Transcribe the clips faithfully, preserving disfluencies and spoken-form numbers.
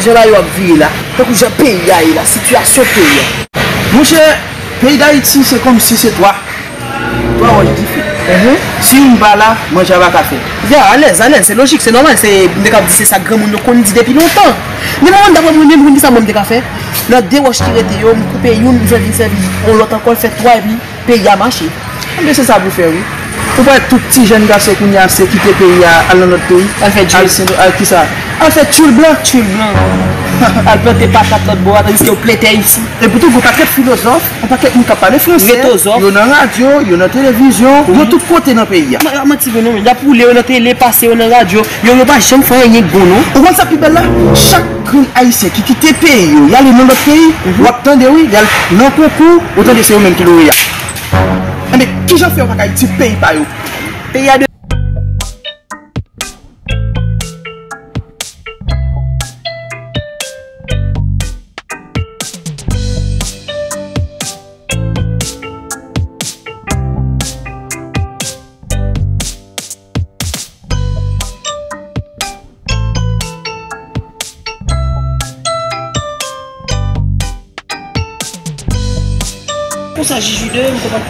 Jan bagay yo ap vire la, tankou jan peyi a ye la, sitiyasyon peyi a. Monchè, peyi Dayiti se kòmsi se twa. Twa wòch dife. Si youn pa la, manje a pa ka fèt. Ya, alèz, alèz, se lojik, se nòmal, se, m te kab di se sa granmoun yo konn di depi lontan. Men mwen menm, daprè mwen menm, ou konn ki sa mwen m te ka fè? Nan de wòch ki rete yo, m koupe youn, m fè vin sèvi yon lòt ankò, l fè twa, epi peyi a mache. Enben, se sa pou fè, wi. Ou pa wè tout ti jèn gason kounye a se kite peyi a, al nan lòt peyi? Al fè tchul. Al Sendo, al kisa? Al fè tchul blan. Tchul blan. Al plante patat lòt bò a, tandiske yo plete isi. Epi tou, gen yon pakèt filozòf, yon pakèt moun k ap pale fransè. Retozòf. Yo nan radyo, yo nan televizyon, yo tout kote nan peyi a. Ma-, manti, bon, non, y ap woule yo nan tele, pase yo nan radyo, yo, yo pa janm fè anyen k bon, non. Ou konn sa k pi bèl la? Chak grenn Ayisyen ki kite peyi yo, y ale nan lòt peyi, w ap tande, wi, y al nan konkou, ou tande se yo menm ki loreya. Enben, kijan fè yo pa ka itil peyi pa yo? Peyi a de Konsa, Jiji de, m konprann.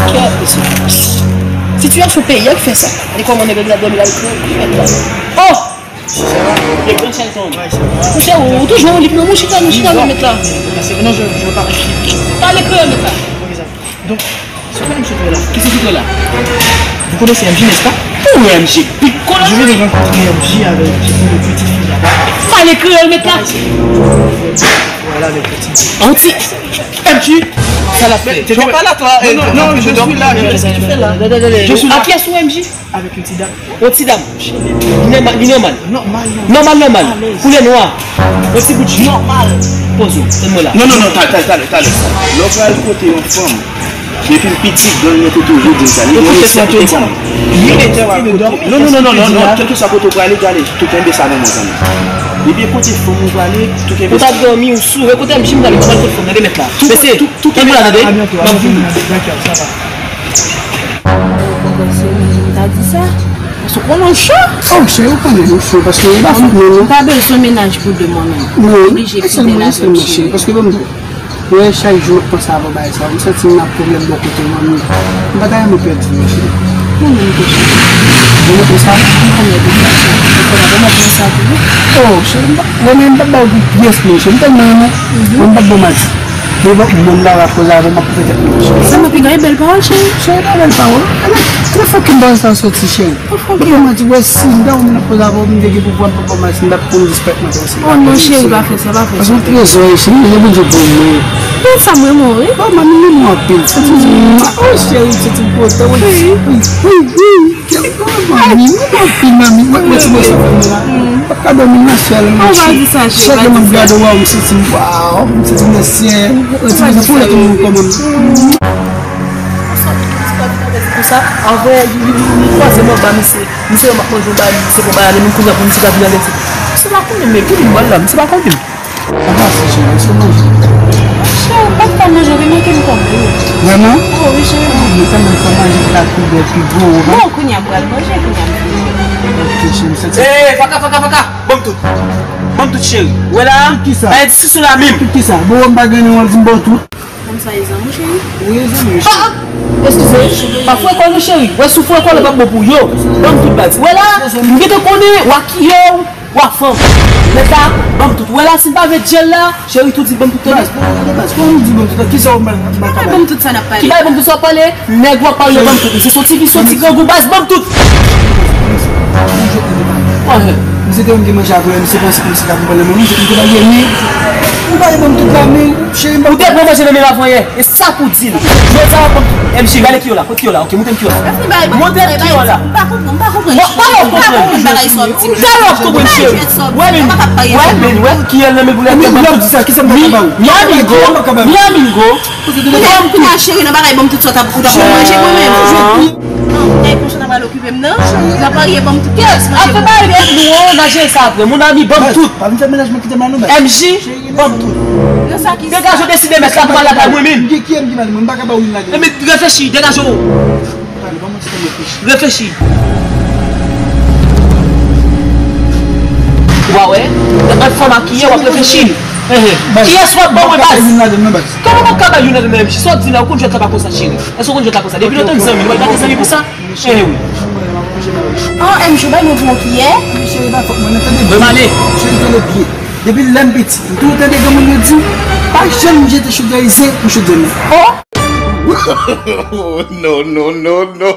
Kè, mesye. Sitiyasyon peyi a ki fè sa. Gade kòman nèg la dòmi la, l kreye, li mèt la. Oh! Yo pran Shelton. Monchè, ou, ou toujou an lit, non, mon chita, non, chita, non, mèt la. Non, je, je veux pas. Pale kreyòl, mèt la. Ok, ça va. Donc, ce que M J fait là, qu'est-ce qu'il fait là? Vous connaissez M J, n'est-ce pas? Pou M J, pik kola. Je viens de rencontrer M J avec, j'ai vu le petit fille là-bas. Pale kreyòl, mèt la. Voilà le petit. Anti M J, sa l ap fè. T'étais pas là, toi. Non, non, non, je suis là, je suis là. Je suis là. An kiyès ou M J? Avec une petite dame. Yon ti dam. Li nòmal, li nòmal. Nòmal, nòmal. Nòmal, nòmal. Alèz. Koulè nwa. Yon ti bout ji. Nòmal. Poze w. Tann mwen la. Non, non, non, talè, talè, talè, talè. Lè w pral kote yon fanm, depi l piti, grann li te toujou di m sa. Li gen respè pou fanm. Li gen respè pou fanm. Non, non, non, non, non, non. Kèlkeswa kote w prale, gade, tou kenbe sa nan men w, zanmi. Depi kote fanm ou prale, tou kenbe sa. Ou t ap dòmi, ou sou, kote M J m prale, ou pral kote fanm, gade mèt la. Mesye, tann mwen la, tande. M ap vini. Dakò, sa va. Ou konprann se ou menm ki ta di sa? Paske ou konnen ou cho. Oh, cheri, ou konnen ou cho, paske ou pa fòk menm, non. M pa bezwen mennaj pou de mwa menm. Non, oblije fidèl avè m, cheri, paske ban m di w, mwen, chak jou m ap panse avè w bagay sa, m santi m nan pwoblèm bò kote w, manmi. M pa ta renmen pèdi w, cheri. Mwen menm tou, cheri. Ou renmen sa? M renmen tout sa, cheri. Ou konnen, ban m ap di sa tou, wi. Oh, cheri, m pa, mwen menm, m pa ba w pou pyès, non, cheri. M tèlman renmen w. Mwen, m pa t bon mati. Mwen, bon, moun la rapoze avè m, m ap fè tèt mwen chanje. Sa mwen piga e bèl pawòl, cheri. Cheri, pa bèl pawòl. Nan fòk ki m pa sa soti, cheri. Mwen pa mati, wè, si m ta wè moun ap poze avè w, m te gen pou pran papa mati, m pa t konn disrespect mwen konsa. Oh non, cheri, pa fè sa, pa fè sa. Paske yon trezò, cheri, e Bondye ban mwen. Pou sa, mwen mori. Oh, manmi, m renmen w anpil. Sa ti di, oh, cheri, se ti pote, wi. Wi, wi, wi. Manmi, mwen anpil, manmi. Mwen, mwen ti mwen sa fè mwen la. Mwen pa ka dòmi nan syèl, mwen. Chak lè mwen gade w, mwen santi m, waw, mwen santi m nan syèl. Mwen santi m pou lè tout moun kòman. Konsa, avè, li, li, li, li kwaze m anba, misye, misye wè m ap manje yon bagay, misye pran bagay, men kounye a pou misye ta vin anlè ti. Misye pa konnen, men ki moun la, misye pa konnen. Sa pase, cheri, èske w manje? Cheri, m pa t ka manje, ou te manke m twòp wi. Vrèman? Oh, wi, cheri. Mwen tèlman fè manje pou la pi bèl, pi gwo. Bon, kounye a m pral manje, kounye a m fin manje. Ok, cheri, m santi. Hey, faka, faka, faka! Ban m tout! Ban m tout, cheri. Wè la? Tout kisa? Pa gen diskisyon la menm. Tout kisa? Bon, m pa gen non, w ap di m ban w tout. Kòmsa e zanmi w, cheri? Wi, e zanmi w, cheri. Ah, ah! Eskize, pa fouye kò nou, cheri. Wè, si w fouye kò, l p ap bon pou yo. Ban m tout, baz. Wè la, m gentan konnen, w a kiye w. Wa fanm. Nèg sa, ban m tout. Wè la, si m pa vle djèl la, cheri, tou di ban m tout tande. Baz, baz, baz, kòman m di ban m tout la? Kisa w ba, ba, ba, ba? Ban m tout sa n ap pale. Ki bay ban m tout sa w ap pale? Nèg w ap pale yo ban m tout. Misye soti, misye soti grangou, baz, ban m tout. Misye te menm ki manje avè m, misye panse ke misye ta konprann nan men mwen, misye te ba li men. M ba li ban m tout la, men, cheri, m pa. Ou te pran manje nan men l avan yè. E sa pou di l. Jodi a, ban m tout. M J, gade ki yo la. Ki yo la, ok, montre m ki yo la. Montre m ki yo la. M pa konprann, m pa konprann. Mwen pa konprann bagay sa w ap di m. Talè w ap konprann, cheri. Wè, men, wè, men, wè, kiyè l nan men pou lè. Mwen di sa, kisa m ta ka ba ou? Mi amigo, mi amigo. Kounye a, cheri, nan bagay ban m tout sa w t ap, ou t ap manje mwen menm. Non, e konsa n ap al okipe m nan. N ap arye ban m tout. Kiyès manje mwen? Apre bagay ban m nou an, n a jere sa apre. Mon ami, ban m tout. Pa vin fè mennaj mwen kite m la non, baz. M J. Ban m tout. Nan sa ki sa? Degaje w, deside mèt la pou m al lakay mwen menm. Gen kiyè m ki mal mwen, m pa ka ba w youn ladan yo. Enben, reflechi, degaje w. Tande, ban mwen ti tan m reflechi. Reflechi. Ou pa wè? Lè Lòt fò makiye, w ap reflechi. Kiyès w ap ban mwen, baz? Kòman m ap ka bay youn ladan menm? Sa w di la, ou konn jwèt la pa konsa, cheri. Èske ou konn jwèt la konsa? Depi lontan n zanmi, nou pa t zanmi pou sa? Eh wi. An, M J, bay mwen pou yon kiyè. Mwen male. Depi lè m piti, m toujou tande granmoun yo di, pa janm jete choudyè ize pou choudyè nèf. Oh! Oh, no, no, no, no.